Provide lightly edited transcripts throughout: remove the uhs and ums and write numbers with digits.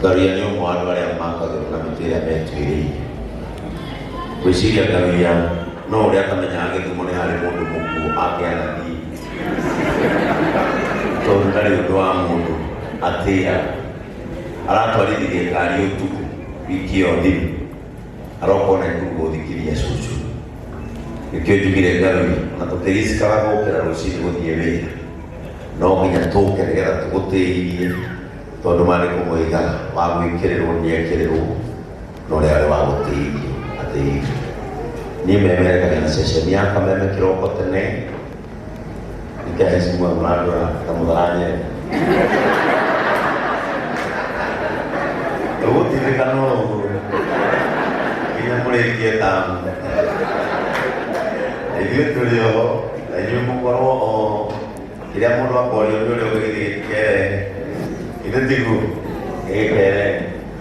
Ngaruiya nĩ ũmwe wa andũ arĩa makagĩrwo na mĩtĩ ĩrĩa metuĩrĩire. Ngwĩciria Ngaruiya no ũrĩa atamenyaga Gĩthumo nĩ harĩ mũndũ mũkuũ angĩanathiĩ, tondũ ndarĩ ũndũ wa mũndũ atĩaga. Aratwarithirie ngari ũtukũ wiki ĩyo thiru, aroka o Naikuru gũthikithia cũcũ. Nĩkĩo njugire Ngaruiya, ona tũkĩricikaga gũkĩra rũcinĩ gũthiĩ wĩra, no nginya tũke nĩgetha tũgũtĩithie. Tondũ maandĩko moigaga, wa gwĩkĩrĩrwo nĩekĩrĩrwo, na ũrĩa arĩ wa gũtĩithio atĩithio. Niĩ memerekagia na ceceni ya Kameme kĩroko tene, nikaheshimua mũrandora ta mũtharanyere. Tũgũtindĩka no ũguo nginya mũrĩkie tamu. Na ithuĩ tũrĩ oho, na inyuĩ mũkorwo oho. Kĩrĩa mũndũ akorio nĩ ũrĩa ũngĩ gĩthiĩ gĩtikerehe. Githĩ tiguo? Gĩgĩkerehe.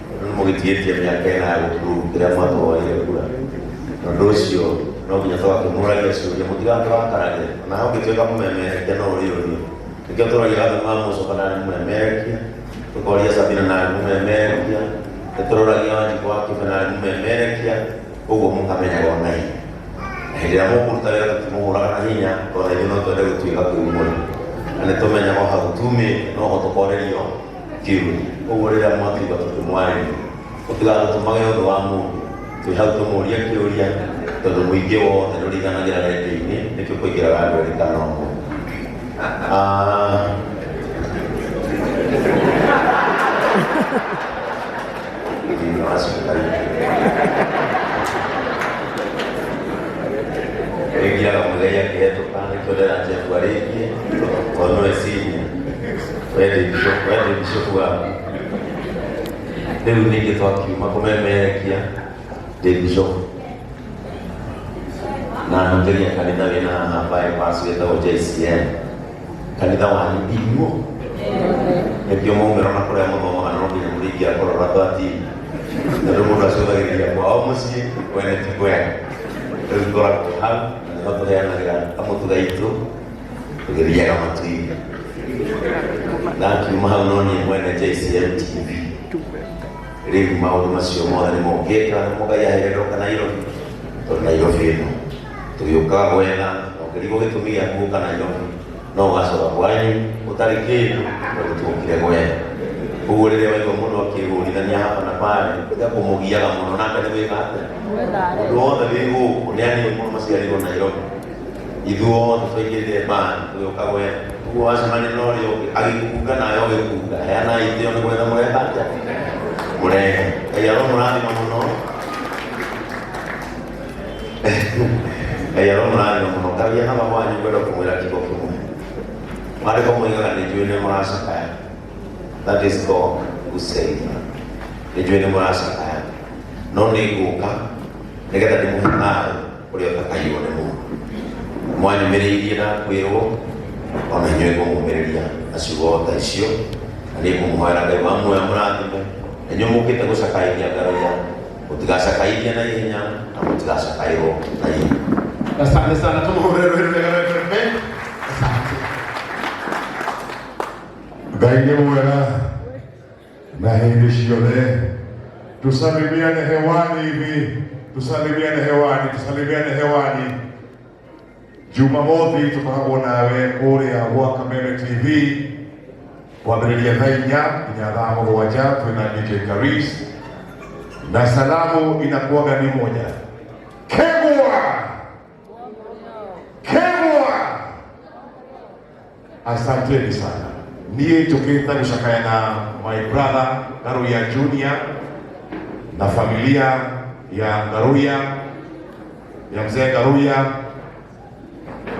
Tondũ nĩ mũgĩtigĩtie mĩaka ĩna ya gũprove kĩrĩa mwatũhoeire kura. Na ũndũ ũcio no nginya tũgakĩmũragia ciũria mũtigatũrakarage. Ona ũngĩtuĩka mũmemerekia no ũrĩũrio. Nĩkĩo tũragia Gathoni wa Mũco kana nĩ mũmemerekia, tũkoria Sabina na nĩ mũmemerekia, nĩtũroragia Wanjikũ wa Kĩbe na nĩ mũmemerekia, ũguo mũkamenyaga ona inyuĩ. Na hĩndĩ ĩrĩa mũkũruta wĩra tũtimũhũraga na hinya, tondũ na ithuĩ no twende gũtuĩka kũu mũrĩ. Na nĩ tũmenyaga o hau tumĩte noho tũkorĩrio kĩũria. Ũguo rĩrĩa mwatũigua tũkĩmwarĩria, mũtigatũtũmage ũndũ wa mũndũ. Twĩ hau tũmũrie kĩũria, tondũ mũingĩ wothe ndũriganagĩra rendio-inĩ, nĩkĩo kũingĩraga andũ erĩ kana ũmwe. Ah, thĩinĩ wa cukari. Ĩngĩaga mũthenya akĩhetũka nĩkĩo ndĩra Jeff arĩkie tondũ nĩwe senior. We ndĩ bishop, we ndĩ bishop waku. Rĩu ningĩ twakiuma kũmemerekia ndĩ bishop na hunjagia kanitha wĩna haha bypass wĩtagwo JCM kanitha wanyu inyuo nĩkĩo maumĩra na kũrĩa mũthomaga no nginya mũrĩingĩra kũrora twatini tondũ mũndũ acũthagĩrĩria kwao mũciĩ kwene ti kwega rĩu ngoragwo hau na nĩho tũheanagĩra kamũtu gaitũ tũgĩthiaga matu-inĩ ndakiuma hau no niĩ mwene JCM TV rĩu maũndũ macio mothe nĩ mokĩte na nĩmo Ngai aheire ndoka Nairobi tondũ Nairobi ĩno tũgĩũkaga gwetha na ũkĩrigwo gĩtũmi gĩa gũka Nairobi no ũgacoka kwanyu ũtarĩ kĩndũ tondũ tuokire gwetha koguo rĩrĩa waigua mũndũ akĩhũrithania hapa na pale tiga kũmũgiaga mũno nake nĩ gwĩka atĩa mũndũ wothe wĩ gũkũ nĩ anini mũno maciarirwo Nairobi ithuothe twaingĩrire mbani tũgĩũka gwetha ũguo wacemania na ũrĩa ũngĩ agĩkũkunga nawe ũgĩkunga heana itĩo nĩ gwetha mũretha atĩa mũrehe Ngai aromũrathima mũno Ngai aromũrathima mũno ngaria na mama wanyu ngwenda kũmwĩra kiugo kĩmwe maandĩko moigaga nĩ njũĩ nĩ mũracakaya that is God who said that nĩ njũĩ nĩ mũracakaya no nĩ ngũka nĩgetha ndĩmũhe thayũ ũrĩa ũtakaiwo nĩ mũndũ mwanyumĩrĩirie na kwĩrwo ona inyuĩ ngũmũmĩrĩria na ciugo ta icio na nĩ ngũmũhoera Ngai wa muoyo amũrathime na inyuĩ mũkĩte gũcakaithia ngaroia mũtigacakaithie na ihenya na mũtigacakaĩrwo na ihenya. Asante sana, tumuhurire rwĩrĩ rwega rwa Ben. Asante. Ngai nĩ mwega na hĩndĩ ciothe. Tusalimiane hewani hivi, tusalimiane hewani, tusalimiane hewani. Jumamothi tũkoragwo nawe kũrĩa gwa Kameme TV kwambĩrĩria thaa inya nginya thaa mũgwanja twĩna DJ Karis na salamu inakuwaga ni moja. Kegwa! Kegwa! Asanteni sana. Niĩ njũkĩte gũcakaya na my brother Ngaruiya Junior na familia ya Ngaruiya ya mzee Ngaruiya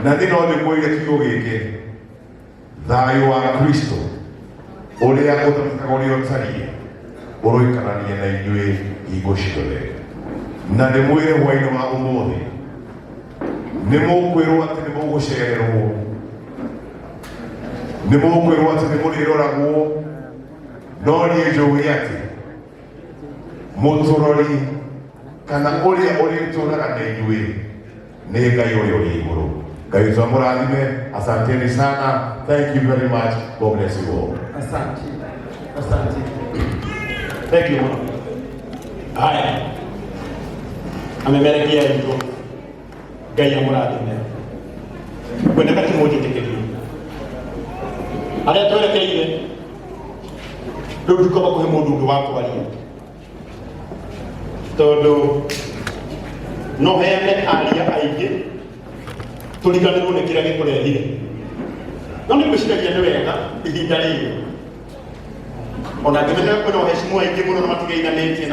na niĩ no ndĩmwĩre kiugo gĩkĩ thayũ wa Kristo ũrĩa ũtamenyekaga ũrĩa ũtariĩ ũroikarania na inyuĩ hingo ciothe na ndĩmwĩre hwainĩ wa ũmũthĩ nĩ mũkwĩrwo atĩ nĩ mũgũcererwo nĩ mũkwĩrwo atĩ nĩ mũrĩroragwo no niĩ njũĩ atĩ mũtũrori kana ũrĩa ũrĩtũraga na inyuĩ nĩ Ngai ũrĩa ũrĩ igũrũ. Ngai witũ amũrathime. Asanteni sana. Thank you very much. God bless you all. Asante. Asante. Thank you mũno. Haya, amemerekia itũ, Ngai amũrathime. Kwendeka ti mũnjĩtĩkĩrie harĩa twerekeire rĩu, ndikoba kũhe mũndũ ũngĩ wa kwaria tondũ no heane aria aingĩ tũriganĩrwo nĩ kĩrĩa gĩkũrehire. No nĩ ngwĩciragia nĩ wega ihinda rĩrĩ ona ngĩmenya kwĩna waheshimu aingĩ mũno na matigainanĩtie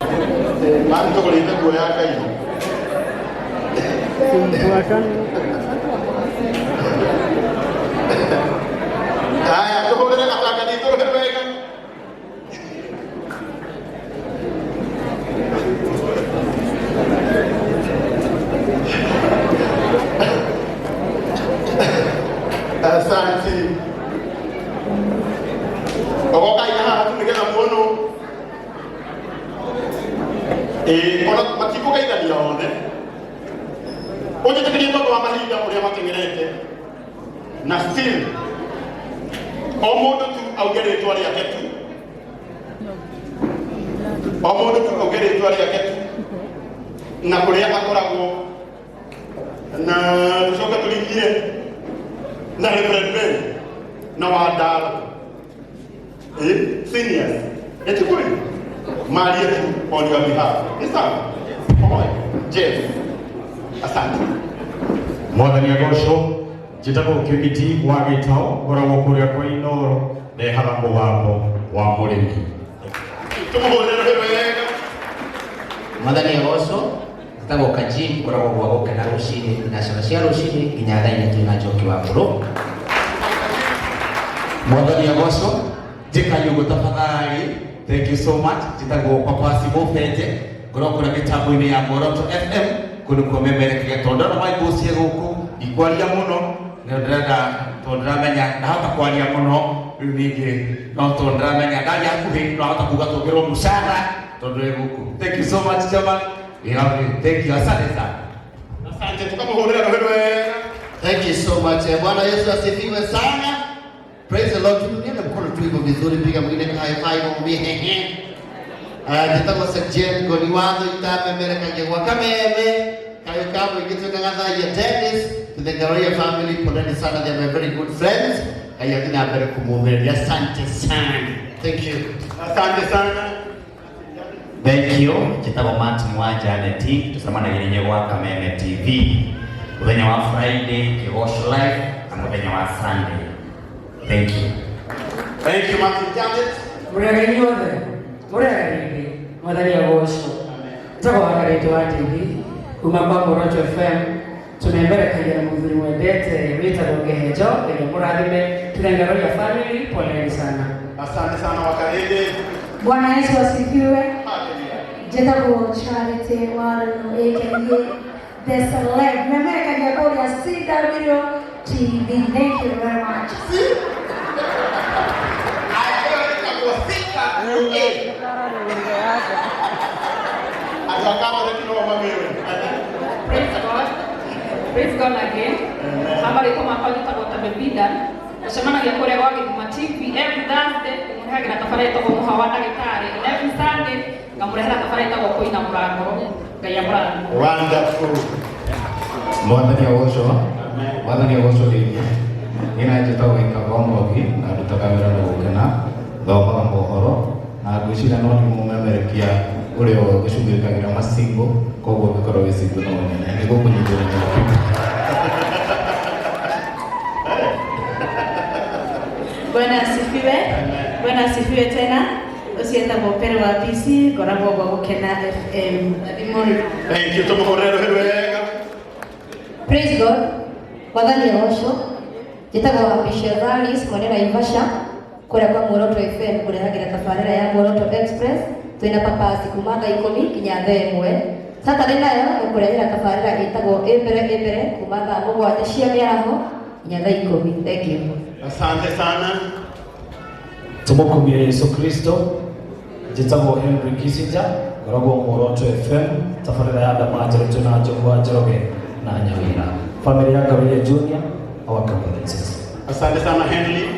mantũgũrĩte nguo ya Ngai. Haya, tũhũrĩre atangathi tũrũhe wega. Asante. Ogoka ina haha tu nĩgetha muono. Ĩĩ, ona matikũgeithania othe. Ũnjĩtĩkĩrie tondũ wa mahinda ũrĩa mateng'erete na still o mũndũ tu auge rĩtwa rĩake tu, o mũndũ tu auge rĩtwa rĩake tu na kũrĩa akoragwo, na tũcoke tũrigie na Reverend Ben na Wandaro, seniors eti kweli maria tu on your behalf. Ni sawa. Alright. Jeff, asante. Mwathani agocwo. Njĩtagwo Kĩmiti wa Gĩtaũ, ngoragwo kũrĩa kwa Inoro, ndehaga mũgambo wa mũrĩmi. Tũmũhũrĩre wega. Mwathani agocwo. Njĩtagwo Kaji, ngoragwo gwa Gũkena rũcinĩ thinacara cia rũcinĩ nginya thaa 4, twĩna Njoki wa Mbũrũ. Mwathani agocwo. Njĩkanyũgũ tafadhali. Thank you so much. Njĩtagwo Papasi Mũbenje, ngoragwo kũrĩa mĩtambo-inĩ ya Muoroto FM kũndũ kũmemerekia, tondũ ndona maingũcie gũkũ ikwaria mũno nĩ ndĩrenda, tondũ ndĩramenya ndahota kwaria mũno rĩu ningĩ, no tondũ ndĩramenya ndaria hakuhĩ no ahota kuga tuongerwo mũcara tondũ ĩ gũkũ. Thank you so much, chairman. We love you. Thank you, asante sana. Asante, tukamũhũrĩra rũhĩ wega. Thank you so much. Bwana Yesu asifiwe sana. Praise the Lord. Tuinuliane mkono tu hivyo vizuri, piga mwingine high five, mwambie hehe. Njĩtagwo St. Ngoni watho itamemerekagia gwa kameme kayo ka mũingĩ twĩkaga Dennis to the Ngaroia family, poleni sana, they are my very good friends. Ngai athiĩ na mbere kũmũmĩrĩria. Asante sana. Thank you. Asante sana. Thank you. Njĩtagwo Martin wa Janet, tũcemanagia gwa Kameme TV mũthenya wa Friday Kĩgoco Live na mũthenya wa Sunday. Thank you. Thank you, Martin Janet. Mũrĩega inyuothe, mũrĩega rĩngĩ. Mwathani agocwo. Njagwo wa Karĩtũ wa TV kuma kwa Muoroto FM, tũmemerekagia na mũthuri mwendete wĩtagwo Ngehenjo. Ngai amũrathime. Tũthengaroria family, poleni sana. Asante sana, Wakarĩndĩ. Bwana Yesu asifiwe. Hallelujah. Njĩtagwo Charity Warano aka The Celeb. Memerekagia kũrĩa CW TV. Thank you very much. Haya, ĩyo ĩtagwo CWA. Andũ a Kamũreki no mamĩũĩ. Praise God. Praise God again. Habari kwa makwa njĩtagwo Tabebida. Gũcemanagia kũrĩa gwa Gĩthima TV every Thursday, ngũmũrehagĩra tabarĩra ĩtagwo Mũha wa Ndagĩtarĩ, and every Sunday ngamũrehera tabarĩra ĩtagwo Kũina Mũrangoro. Ngai amũrathime. Wonderful. Mwathani agocwo. Mwathani agocwo rĩngĩ. Niĩ na njĩtagwo Gĩkaba Mwangi na ndutaga wĩra na Gũkena, thomaga mohoro na ngwĩciria no nĩ mũmemerekia ũrĩa ũcugurĩkagĩra macingo, koguo ũngĩkorwo wĩ single no ũmenye nĩ gũkũnyitĩrĩra nyũmba. Bwana asifiwe. Bwana asifiwe tena. Ũcio etagwo Pero wa PC, ngoragwo gwa Gũkena FM. Thimũ. Thank you, tũmũhũrĩre rũhĩ wega. Praise God. Mwathani agocwo. Njĩtagwo Michelle Rallis mwene Naivasha kũrĩa kwa Muoroto FM kũrehagĩra tabarĩra ya Muoroto Express twĩna papasi kuma thaa 10 nginya thaa 1. Saturday nayo ĩkũrehera tabarĩra ĩtagwo Ĩmbere Ĩmbere kuma thaa 7 cia mĩaraho nginya thaa 10. Thank you. Asante sana. Tumukumie Yesu Kristo. Njĩtagwo Henry Kissinger, ngoragwo Muoroto FM tabarĩra ya Ndama Njerũ, twĩna Njogu wa Njoroge na Nyawira, family ya Ngaruiya Junior, our condolences. Asante sana, Henry.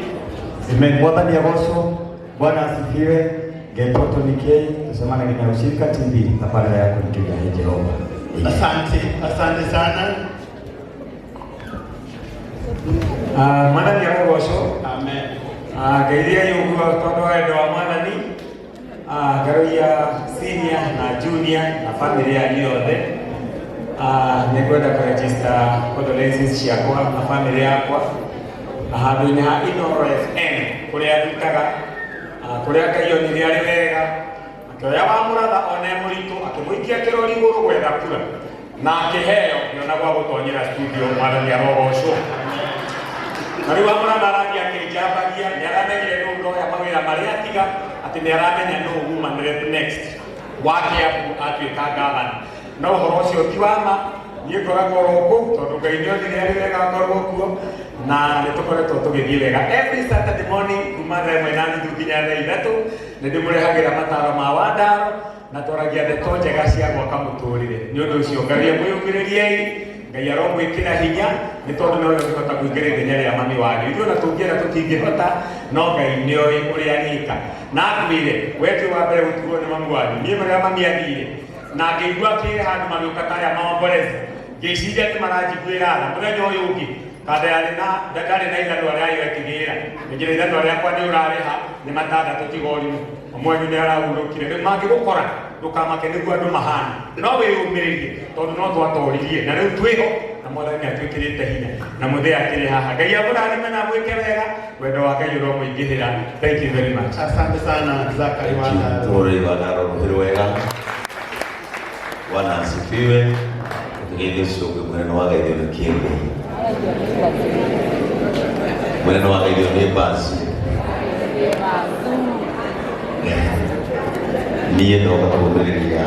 Amen. Mwathani agocwo. Bwana asifiwe. Ngetwo Tony K tucemanagia na Ushirika TV tabarĩra ya kũrikĩria he Jehova. Asante, asante sana. Mwathani arogocwo. Amen. Ngeithia ũguo tondũ wa wendo wa mwathani. Ngaroia senior na junior na family yanyu yothe. Nĩngwenda kũregister condolences ciakwa na family yakwa na handũ-inĩ ha Inoro FM kũrĩa ndutaga, kũrĩa Ngai onire arĩ wega akĩoya wa mũratha one mũritũ akĩmũikia kĩrori igũrũ gwetha kura na akĩheo ngĩona gwa gũtonyera studio. Mwathani arogocwo. Na rĩu amũratha arathiĩ akĩnjambagia, nĩ aramenyire nũ ndoya mawĩra marĩa atiga, atĩ nĩ aramenya nũ woman rep next wa Kiambu atuĩka gavana, no ũhoro ũcio ti wa ma. Niĩ ngoragwo oro kũu tondũ Ngai nĩ onire arĩ wega ngorwo kuo, na nĩ tũkoretwo tũgĩthiĩ wega every Saturday morning kuma 1:30 nginya 3:00. Nĩ ndĩmũrehagĩra mataro ma wandaro na twaragia ndeto njega cia gwaka mũtũrĩre. Nĩ ũndũ ũcio Ngai amwĩyũmĩrĩriei, Ngai aromwĩkĩra hinya, nĩ tondũ nowe ũngĩhota kũingĩra ithenya rĩa mami wanyu. Ithuĩ ona tũngĩenda tũtingĩhota, no Ngai nĩoĩ ũrĩa arĩka. Na ngwĩre we ti wa mbere gũtigwo nĩ mami wanyu. Niĩ marĩa mami athire na ngĩigua akĩrĩ handũ magĩũka ta arĩa maombolezi, ngĩciria nĩ maranjiguĩra tha. Mũthenya ũyũ ũngĩ kanda yarĩ na ndarĩ na ithanwa rĩayo ĩkĩgĩra ngĩra ithanwa rĩakwa nĩ ũrarĩha nĩ matandatũ, tiga ũrimũ ũmwe wanyu nĩ arahurũkire. Rĩu mangĩgũkora ndũkamake, nĩguo andũ mahana, no wĩyũmĩrĩrie tondũ no twatoririe na rĩu twĩho na mwathani nĩ atwĩkĩrĩte hinya na mũthee akĩrĩ haha. Ngai amũrathime na amwĩke wega, wendo wa Ngai ũromũingĩhĩra. Thank you very much. Asante sana Zakari Wandaro. Tũrĩ Wandaro rũhĩ wega. Bwana asifiwe. Tugeithie ũcio ũngĩ mwene wageithio nĩ kĩndũ. Mwene wageithio nĩ basi. Niĩ ndoka kũmĩrĩria.